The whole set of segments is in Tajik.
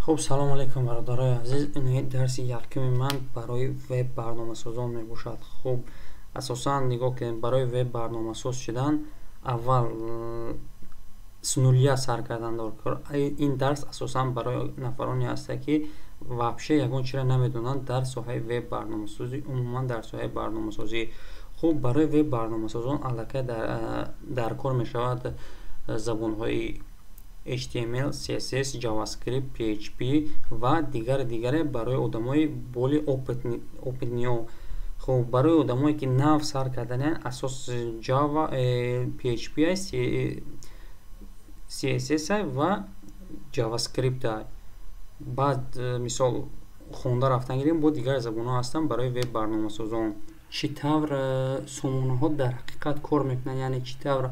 Хуб, салом алейкум, бародарои азиз. Ин дарси якуми ман барои веб барномасозон мебошад. Хуб, асосан нигоҳ кунем, барои веб барномасоз шудан аввал с нуля сар кардан даркор. Ин дарс асосан барои нафароне ҳаста, ки вообще ягон чиро намедонанд дар соҳаи веб барномасозӣ, умуман дар соҳаи барномасозӣ. Хуб, барои веб барномасозон аллакай дар кор мешавад забонҳои HTML, CSS, JavaScript, PHP ва дигари дигаре барои одамои более опытный. Хуб, барои одамое, ки нав сар карданиянд, асос Java, PHP, CSS ва JavaScript. Баъд, мисол, хонда рафтан гирем, бо дигар забонҳо ҳастанд барои веб барномасозон. Чӣ тавр сомонаҳо дар ҳақиқат кор мекунанд, яъне чӣ тавр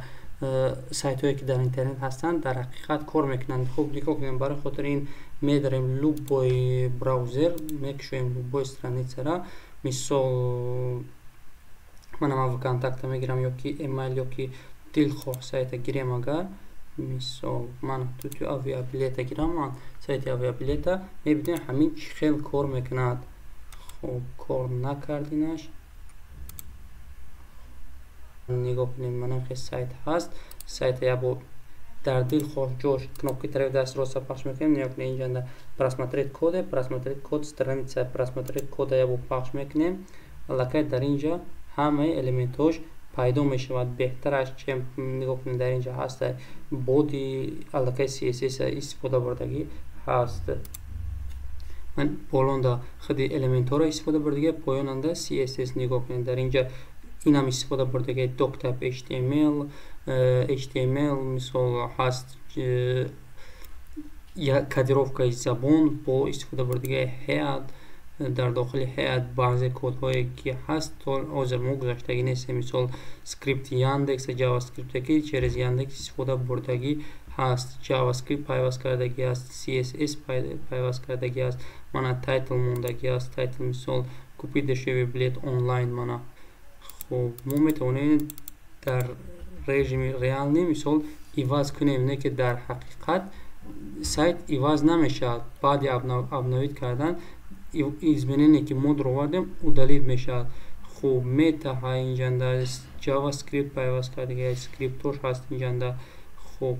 сайтҳое, ки дар интернет ҳастанд, дар ҳақиқат кор мекунанд. Хуб, нигоҳ кунем, барои хотири ин медарем любой браузер, мекушоем любой страницара. Мисол, мана ман ВКонтакта мегирам ё ки email ё ки дилхоҳ сайта гирем. Агар, мисол, ман туту авиабилета гирам, ман сайти авиабилета мебинем, ҳамин чӣ хел кор мекунад. Хуб, кор накардинаш. Нигоҳ кунем, мана хел сайт ҳаст. Сайта ябо дар дилхоҳ ҷош кнопкаи тарафи дасти роста пахш мекунем. Нигоҳ кунед, инҷанда просмотреть коде, просмотреть код страница, просмотреть кода ябо пахш мекунем. Аллакай дар инҷа ҳамаи элементҳош пайдо мешавад. Беҳтараш чем, нигоҳ кунед, дар инҷа ҳаста body, аллакай CSS истифода бурдагӣ ҳаст. Ман болонда худи элементҳоро истифода бурдагӣ, поёнанда CSS. Нигоҳ кунед, дар инҷа инам истифода бурдагӣ, doctype HTML, HTML, мисол, ҳаст кодировкаи забон бо истифода бурдагии head. Дар дохили head баъзе кодҳое, ки ҳаст, то ҳозир мо гузаштагӣ нестем. Мисол, скрипти Яндекс, JavaScript, ки через Яндекс истифода бурдагӣ ҳаст, JavaScript пайваст кардагӣ аст, CSS пайваст кардагӣ аст. Мана title мондагӣ аст, title, мисол, купить дешевый билет онлайн. Мана, хуб, мо метавонем дар режими реальный, мисол, иваз кунем, не ки дар ҳақиқат сайт иваз намешавад. Баъди обновить кардан изменение, ки мо даровардем, удалить мешавад. Хуб, meta ҳа, инҷанда JavaScript пайваст кардагӣ, скриптош ҳаст инҷанда. Хуб,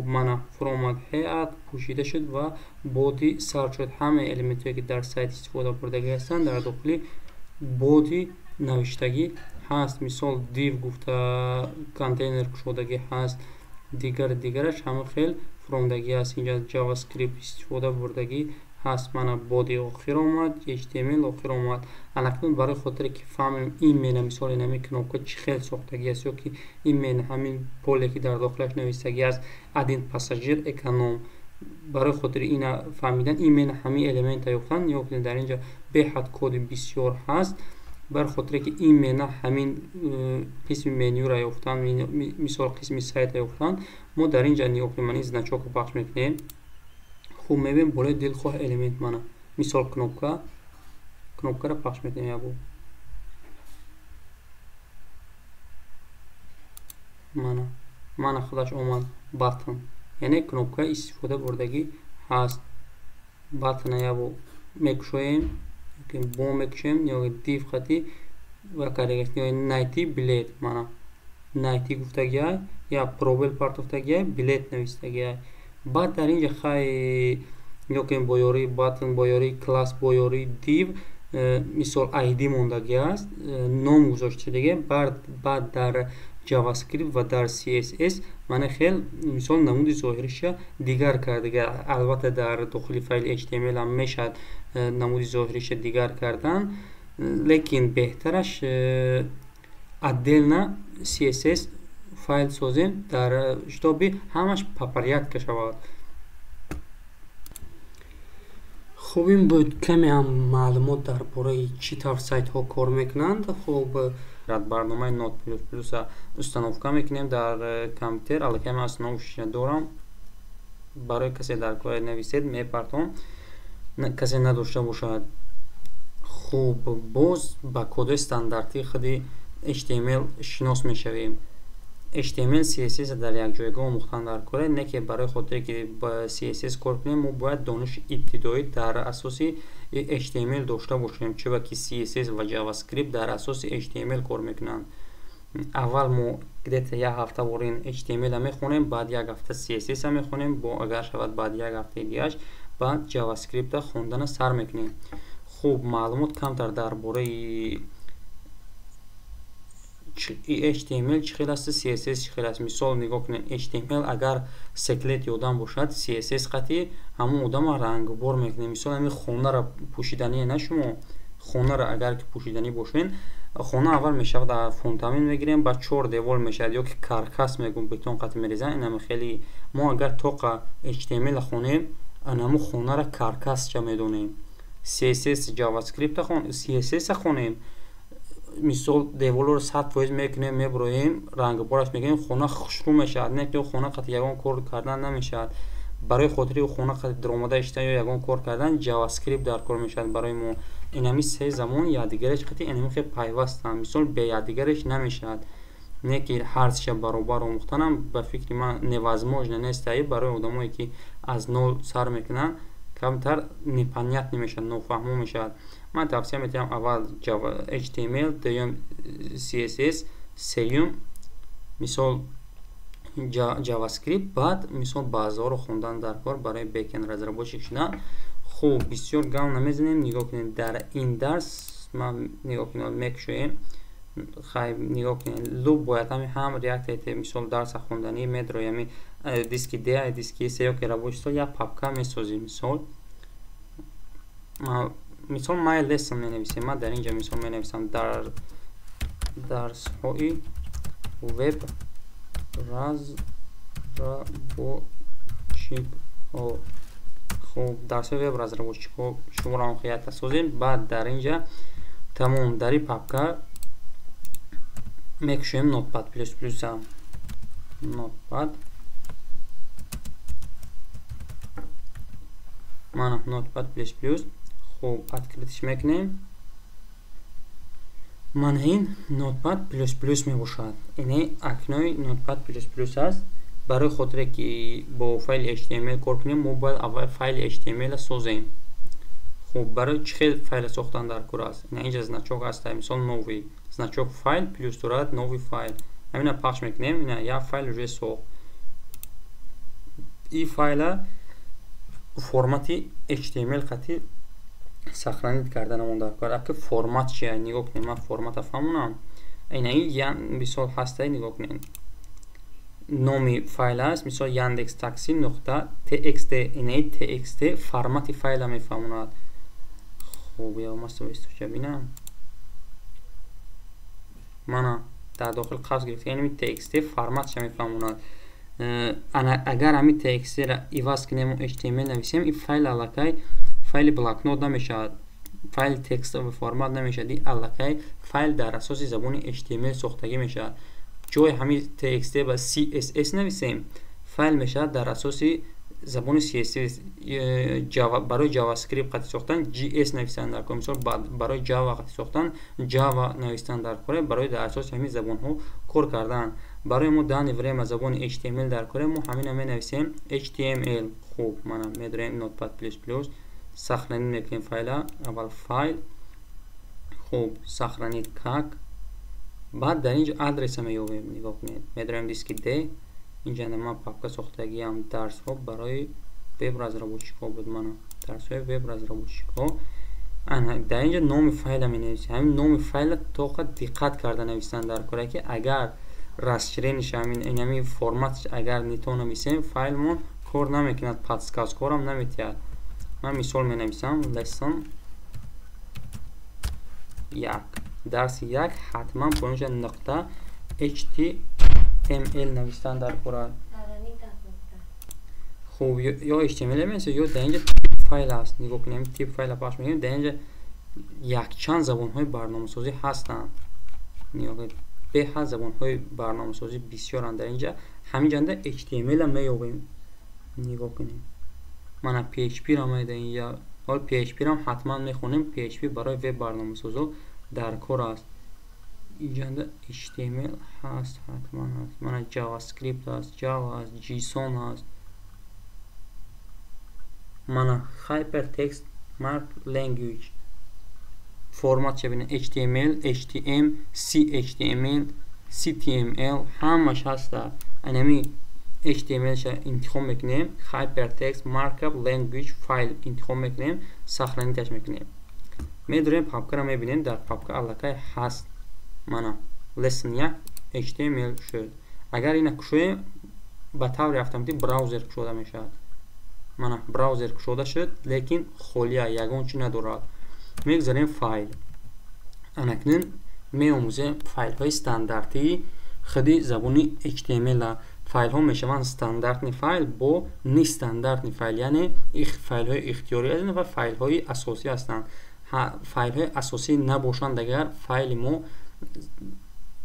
мана фуромад, head пӯшида шуд ва body сар шуд. Ҳамаи элементҳое, ки дар сайт истифода бурдагӣ ҳастанд, дар дохили body навиштагӣ ҳаст. Мисол, div гуфта контейнер кушодагӣ ҳаст, дигар дигараш ҳама хел фуромадагӣ аст. Инҷа JavaScript истифода бурдагӣ ҳаст. Мана body охир омад, HTML охир омад. Алакнун барои хотире ки фаҳмем именно, мисол, инами кнопка чӣ хел сохтагӣ аст ё ки именно ҳамин поле, ки дар дохилаш навистагӣ аст один пассажир эконом, барои хотири ина фаҳмидан, именно ҳамин элемента ёфтан, нигоҳ кунед, дар инҷа беҳад коди бисёр ҳаст. Барои хотире ки именно ҳамин қисми менюра ёфтан, мисол, қисми сайта ёфтан, мо дар инҷа, нигоҳ кунем, ман ин значокро пахш мекунем. Хуб, мебинем болои дилхоҳ элемент, мана, мисол, кнопка, кнопкаро пахш мекунем ябо. Мана худаш омад button, яъне кнопка истифода бурдагӣ ҳаст. Button ябо мекушоем, бо мекушоем, div хати ва кардагиаст, найти билет. Мана найти гуфтагиай, я пробел партофтагиай, билет навистагиай. Баъд дар инҷа хай, нигоҳ кунем, бо ёрии button, бо ёрии класс, бо ёрии div, мисол, id мондагӣ аст, ном гузошта шудагӣ. Баъд дар JavaScript ва дар CSS мана хел, мисол, намуди зоҳириша дигар кардага. Албатта, дар дохили файли HTML ҳам мешавад намуди зоҳириша дигар кардан, лекин беҳтараш отдельно CSS файл созем, дар чтобы ҳамаш по порядка шавад. Хуб, ин буд каме ҳам маълумот дар бораи чӣ тавр сайтҳо кор мекунанд. Хуб, барномаи Notepad++ установка мекунем дар компютер. Аллакай ман установкаша дорам. Барои касе дар кор нависед, мепартом, касе надошта бошад. Хуб, боз ба кодҳои стандартии худи HTML шинос мешавем. HTML, CSS дар як ҷойгоҳ омӯхтан дар кора, не ки барои хотире ки ба CSS кор кунем, мо бояд дониши ибтидоӣ дар асоси HTML дошта бошем, чунки CSS ва JavaScript дар асоси HTML кор мекунанд. Аввал мо где-то як ҳафта ворин HTML-а мехонем, баъд як ҳафта CSS-а мехонем, бо агар шавад баъд як ҳафтаи дигааш баъд JavaScript-а хондана сар мекунем. Хуб, маълумот камтар дар бораи HTML чӣ хел аст, CSS чӣ хел аст. Мисол нигоҳ кунед, HTML агар секлети одам бошад, CSS қатъи ҳамон одама рангбор мекунед. Мисол ҳамин хонаро пӯшидание на шумо, хонаро агар ки пӯшиданӣ бошед, хона аввал мешавад фундамент мегирем, баъд чор девол мешавад ё ки каркас мегӯм, бетон қатъи мерезанд. Инам хеле мо агар тоқа HTML хонем, анаму хонаро каркасча медонем. CSS JavaScript хон, CSS хонем, мисол деволро 100% мекунем, меброем, рангбораш мекунем, хона хушрӯ мешавад, не ки хона қатъи ягон кор кардан намешавад. Барои хотири хона қатъи даромада иштан ё ягон кор кардан JavaScript дар кор мешавад барои мо. Инами се замон якдигараш қатъи инами хел пайвастанд, мисол бе якдигараш намешавад. Не ки ҳарсиша баробар омӯхтанам ба фикри ман невозможно нест, барои одамое ки аз нол сар мекунанд камтар непонятно мешавад, нофаҳмо мешавад. Ман тавсия медиҳам аввал HTML, дуюм CSS, сеюм мисол JavaScript, баъд мисол баъзеҳоро хондан дар кор барои backend разработчик шудан. Хуб, бисёр гап намезанем. Нигоҳ кунед, дар ин дарс ман нигоҳ кунед мекушоем. Хай, нигоҳ кунед, луб бояд ҳами ҳам React мисол дарса хонданӣ медрои ҳами диски D, диски C ё ки рабочий стол як папка месозем. Мисол my lesson менависем. Ман дар инҷа мисол менависам дар дарсҳои веб разработчикҳо. Хуб, дарсҳои веб разработчикҳо шуморо ҳам хията созем. Баъд дар инҷа тамом дар ин папка мекушоем Notepad++. Notepad мана Notepad++. Хуб, открытиш мекунем. Мана ин Notepad++ мебошад. Ине акнои Notepad++ аст. Барои хотире ки бо файли HTML кор кунем, мо бояд аввал файли HTML-а созем. Хуб, барои чӣ хел файла сохтан дар кор аст? Ина инҷа значок аст, мисол новый значок файл плюс дорад новый файл. Ҳамина пахш мекунем, ина як файл уже сохт. Ин файла формати HTML қатъи сохранить карданамон дар кор. Аки формат чия? Нигоҳ кунед, ман формата фаҳмонам. Ина ин мисол ҳаста, нигоҳ кунед. Номи файл аст, мисол Яндекс такси нуқта txt. Ина ин txt формати файла мефаҳмонад. Хуб, я масо источа бинам. Мана дар дохил қавс гирифта, яъне txt форматша мефаҳмонад. Агар ҳамин txt-ро иваз кунем ва HTML нависем, ин файл аллакай файли блокнот намешавад, файли текстовый формат намешавад, ин аллакай файл дар асоси забони HTML сохтагӣ мешавад. Ҷои ҳамин txt ба CSS нависем, файл мешавад дар асоси забони CSS. Барои JavaScript қатъи сохтан JS нависанд дар кор, мисол барои Java қатъи сохтан Java нависанд дар кор, барои дар асоси ҳамин забонҳо кор кардан. Барои мо данный время забони HTML дар кор, мо ҳамина менависем HTML. Хуб, мана медорем Notepad++, сохранить мекунем файла, аввал файл, хуб, сохранить как, баъд дар инҷо адреса меёбем. Нигоҳ кунед, медорем диски D, инҷа ман папка сохтагиам дарсҳо барои веб разработчикҳо буд. Мана дарсҳои веб разработчикҳо. Ана дар инҷа номи файла менависем. Ҳамин номи файла тоқа диққат карда нависанд дар кора, ки агар расширениш ҳамин инами форматш агар не то нависем, файлмон кор намекунад, подсказкорам наметиҳад. Ман мисол менависам lesson 1, дарси 1, ҳатман поинҷа нуқта HTML навистан дар кора. Хуб, ё HTML менависем, ё дар инҷа тип файл аст. Нигоҳ кунем, тип файла пахш мекунем, дар инҷа якчанд забонҳои барномасозӣ ҳастанд. Нигоҳ кунед, беҳад забонҳои барномасозӣ бисёранд дар инҷа. Ҳамин ҷанда HTML-а меёбем. Нигоҳ кунем, мана PHP-ро меда инҷа. Ҳол PHP-ро ҳатман мехонем, PHP барои веб барномасозо дар кор аст. Инҷанда HTML ҳаст, ҳатман ҳаст. Мана JavaScript ҳаст, Java ҳаст, JSON ҳаст. Мана Hypertext Mark Language формат бинед, HTML, HTM, CHTML, CTML ҳамаш ҳаста. Анами HTML-ша интихоб мекунем, Hypertext Markup Language файл интихоб мекунем, сохранить мекунем. Медорем папкаро мебинем, дар папка аллакай ҳаст. Мана lesson 1 HTML шуд. Агар ина кушоем, ба таври автоматик браузер кушода мешавад. Мана браузер кушода шуд, лекин холия, ягон чи надорад. Мегузарем файл. Анакнун меомӯзем файлҳои стандартии худи забони HTML. Файлҳо мешаванд стандартный файл бо нестандартный файл, яъне файлҳои ихтиёрӣ ва файлҳои асосӣ ҳастанд. Файлҳои асосӣ набошанд, агар файли мо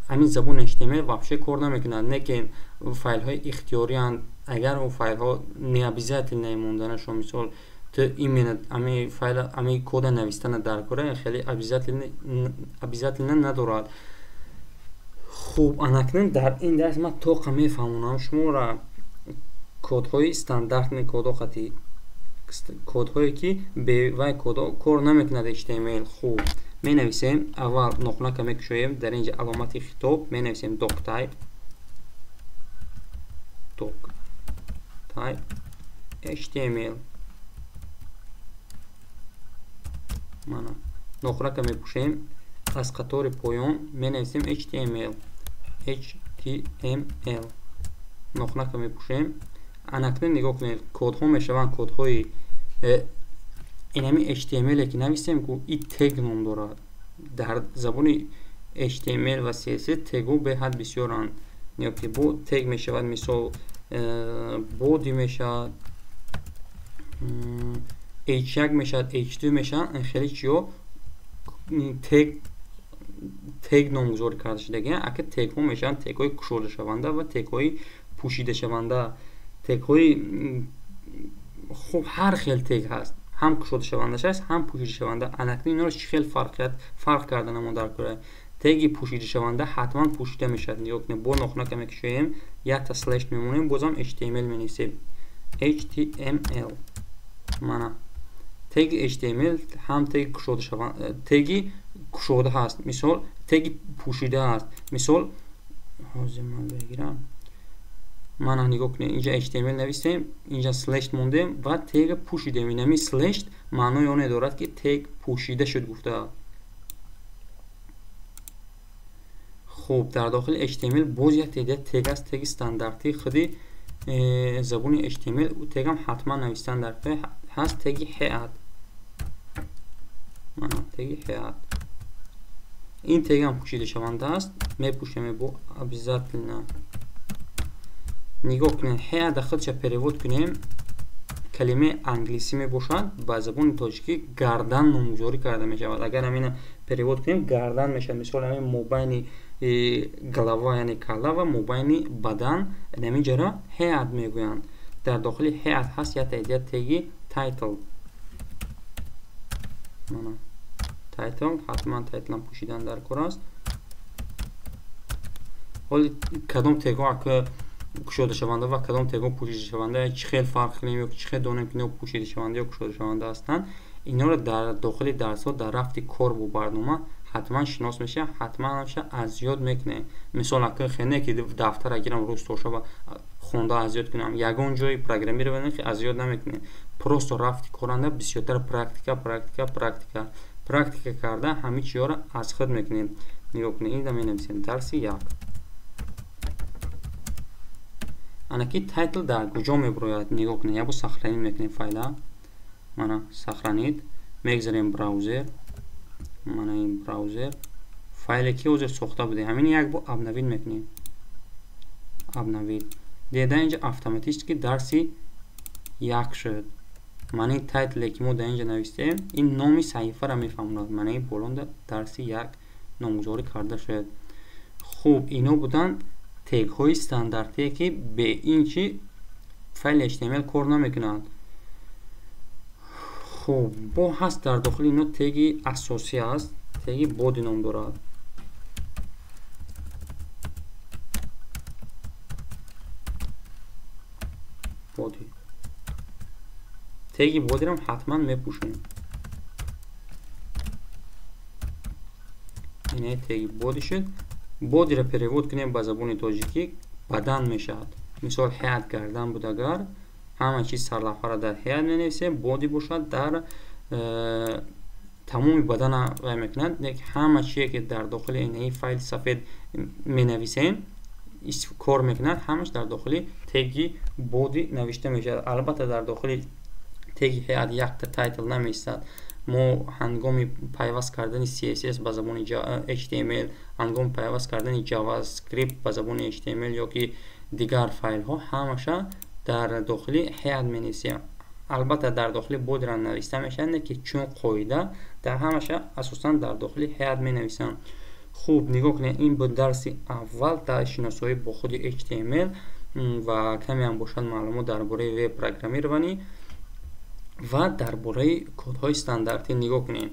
ҳамин забони HTML вообще кор намекунад. Лекин файлҳои ихтиёрианд, агар он файлҳо необязательно монданашон, мисол ту именно ами файл, ами кода навистана дар кора хеле обязательно надорад. Хуб, анакнун дар ин дарс ман тоқа мефаҳмонам шуморо кодҳои стандартни кодҳо қати кодҳое ки бевай кодҳо кор намекунад HTML. Хуб, менависем, аввал нохунака мекушоем, дар инҷа аломати хитоб менависем doctype, doctype HTML. Мана нохунака мепӯшем, аз қатори поён менависем HTML, HTML нохунака мепӯшем. Анакнун нигоҳ кунед, кодҳо мешаванд кодҳои инами HTML ки нависем, ку и тег ном дорад. Дар забони HTML ва CSS тегҳо беҳад бисёранд. Нигоҳ ки бо тег мешавад, мисол body мешавад, H1 мешавад, H2 мешавад, хеле чиё тег номгузорӣ карда шудагианд. Ака тегҳо мешаванд тегҳои кушодашаванда ва тегҳои пӯшидашаванда. Тегҳои хуб, ҳар хел тег ҳаст, ҳам кушодашавандаш ҳаст, ҳам пӯшидашаванда. Анакнун инҳоро чӣ хел фарқ карда намо дар кора? Теги пӯшидашаванда ҳатман пӯшида мешавад. Нигоҳ кунед, бо нохунака мекушоем, якта слеш мемонем, бозам HTML менависем, HTML. Мана теги HTML ҳам теги кушодашаванда, теги кушода ҳаст, мисол теги пӯшида ҳаст. Мисол ҳозир ман бигирам. Мана нигоҳ кунед, инҷа HTML нависем, инҷа слеш мондем ва тега пӯшидем. Инами слеш маънои оне дорад, ки тег пӯшида шуд гуфта. Хуб, дар дохили HTML боз як теъдод тег аст, теги стандартии худи забони HTML. Тегам ҳатман навистан дар ҳаст, теги head. Мана теги head. Ин тегам пӯшидашаванда аст, мепӯшем бо обязательно. Нигоҳ кунед, head худша перевод кунем, калимаи англисӣ мебошад, ба забони тоҷикӣ гардан номгузорӣ карда мешавад. Агар ҳамина перевод кунем, гардан мешавад. Мисол ҳамин мобайни голова, яъне калла, ва мобайни бадан, ҳамин ҷара head мегӯянд. Дар дохили head ҳаст як теъдод теги title. Мана title, ҳатман title-ам пӯшидан дар кор аст. Ҳоли кадом тегҳо ака кушодашаванда ва кадом тегҳо пӯшидашаванда, чӣ хел фарқ кунем ё чӣ хел донем, ки ино пӯшидашаванда ё кушодашаванда ҳастанд, инҳоро дар дохили дарсҳо дар рафти кор бо барнома ҳатман шинос мешавем, ҳатман ҳамеша аз ёд мекунем. Мисол ака хеле ки дафтара гирам рӯз то шаба хонда аз ёд кунам, ягон ҷои программирование аз ёд намекунем. Просто рафти коранда бисёртар практика, практика, практика, практика карда ҳамин чизҳоро аз худ мекунем. Нигоҳ кунед, инда менависем дарси 1. Анаки title дар куҷо мебурояд? Нигоҳ кунед, як бор сохранить мекунем файла. Мана сохранить, мегузарем браузер. Мана ин браузер файле ки ҳозир сохта будем, ҳамин як бор обновить мекунем. Обновить. Деда инҷа автоматически дарси 1 шуд. Мана ин тайтле ки мо дар инҷа навистем, ин номи саҳифаро мефаҳмонад. Мана ин болонда дарси 1 номгузорӣ карда шуд. Хуб, ино буданд тегҳои стандартие, ки бе ин чи файли HTML кор намекунад. Хуб, бо ҳаст дар дохили ино теги асосӣ аст, теги body ном дорад. Body. Теги body-ро ҳатман мепӯшем. Ине теги body шуд. Body-ро перевод кунем ба забони тоҷикӣ, бадан мешавад. Мисол head гардан буд, агар ҳама чиз сарлавҳаро дар head менависем, body бошад дар тамоми бадана вай мекунад. Ҳама чие ки дар дохили инаи файли сафед менависем, кор мекунад, ҳамаш дар дохили теги body навишта мешавад. Албатта дар дохили теги head якта title намеистад. Мо ҳангоми пайваст кардани CSS ба забони HTML, ҳангоми пайваст кардани JavaScript ба забони HTML ё ки дигар файлҳо, ҳамаша дар дохили head менависем. Албатта дар дохили body-ро нависта мешавад, не ки чун қоида дар ҳамаша асосан дар дохили head менависам. Хуб, нигоҳ кунед, ин буд дарси аввал дар шиносоӣ бо худи HTML ва каме ҳам бошад маълумот дар бораи веб программирование ва дар бораи кодҳои стандартӣ. Нигоҳ кунед,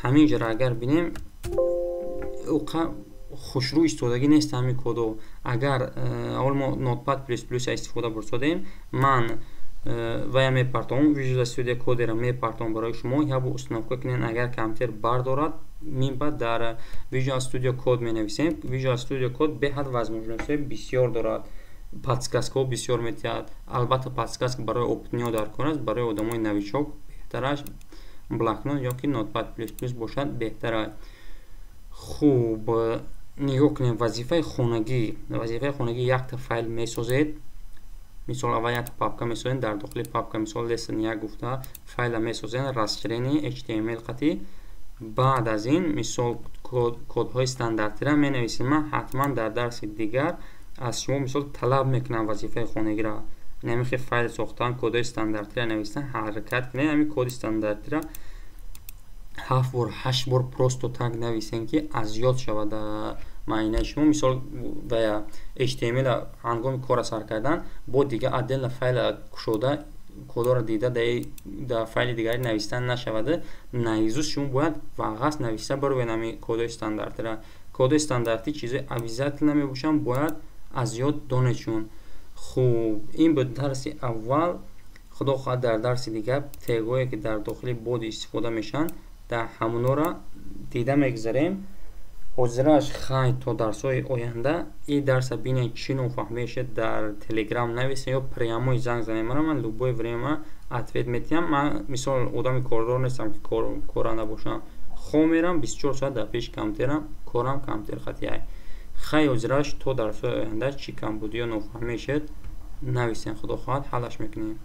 ҳамин ҷоро агар бинем, хушрӯ истодагӣ нест ҳамин кодҳо. Агар аввал мо Notepad++ истифода бурсодем, ман вая мепартом, Visual Studio Code-ро мепартом барои шумо, як бор установка кунед, агар компютер бардорад, минбаъд дар Visual Studio Code менависем. Visual Studio Code беҳад возможностҳои бисёр дорад, подсказкаҳо бисёр метиҳад. Албатта подсказка барои опытниҳо дар кор аст, барои одамои новичок беҳтараш блокнот ё ки Notepad++ бошад беҳтар аст. Хуб, нигоҳ кунем вазифаи хонагӣ. Вазифаи хонагӣ якта файл месозед. Мисол аввал якта папка месозед, дар дохили папка мисол lesson 1 гуфта файла месозед, расширение HTML қатӣ. Баъд аз ин мисол кодҳои стандартиро менависем. Ман ҳатман дар дарси дигар аз шумо мисол талаб мекунам вазифаи хонагиро. Намихе файл сохтан, кодҳои стандартиро навистан, ҳаракат кунед ҳамин коди стандартиро 7 бор 8 бор просто так нависен, ки аз ёд шавад маъинаи шумо. Мисол ва HTML ҳангоми кора сар кардан бо дига отдельно файла кушода кодҳоро дида дар файли дигаре навистан нашавад. Наизуст шумо бояд вағаз нависта бароед ҳамин кодҳои стандартиро. Кодҳои стандартӣ чизои обязательно мебошанд, бояд аз ёд донед шун. Хуб, ин буд дарси аввал. Худо хоҳад дар дарси дигар тегҳое ки дар дохили body истифода мешаванд, дар ҳамонҳоро дида мегузарем. Ҳозираш хай то дарсҳои оянда. Ин дарса бинед, чӣ нофаҳмише дар Telegram нависед ё прямой занг занед мана, ман любое время ответ метиҳам. Ман мисол одами кордор нестам ки кора набошам. Хоб мерам 24 соат дар пеши компютерам, корам компютер хатияй. Хай ҳозираш то дарсҳои оянда чӣ камбудиё нофаҳмишед нависед, худо хоҳад ҳаллаш мекунем.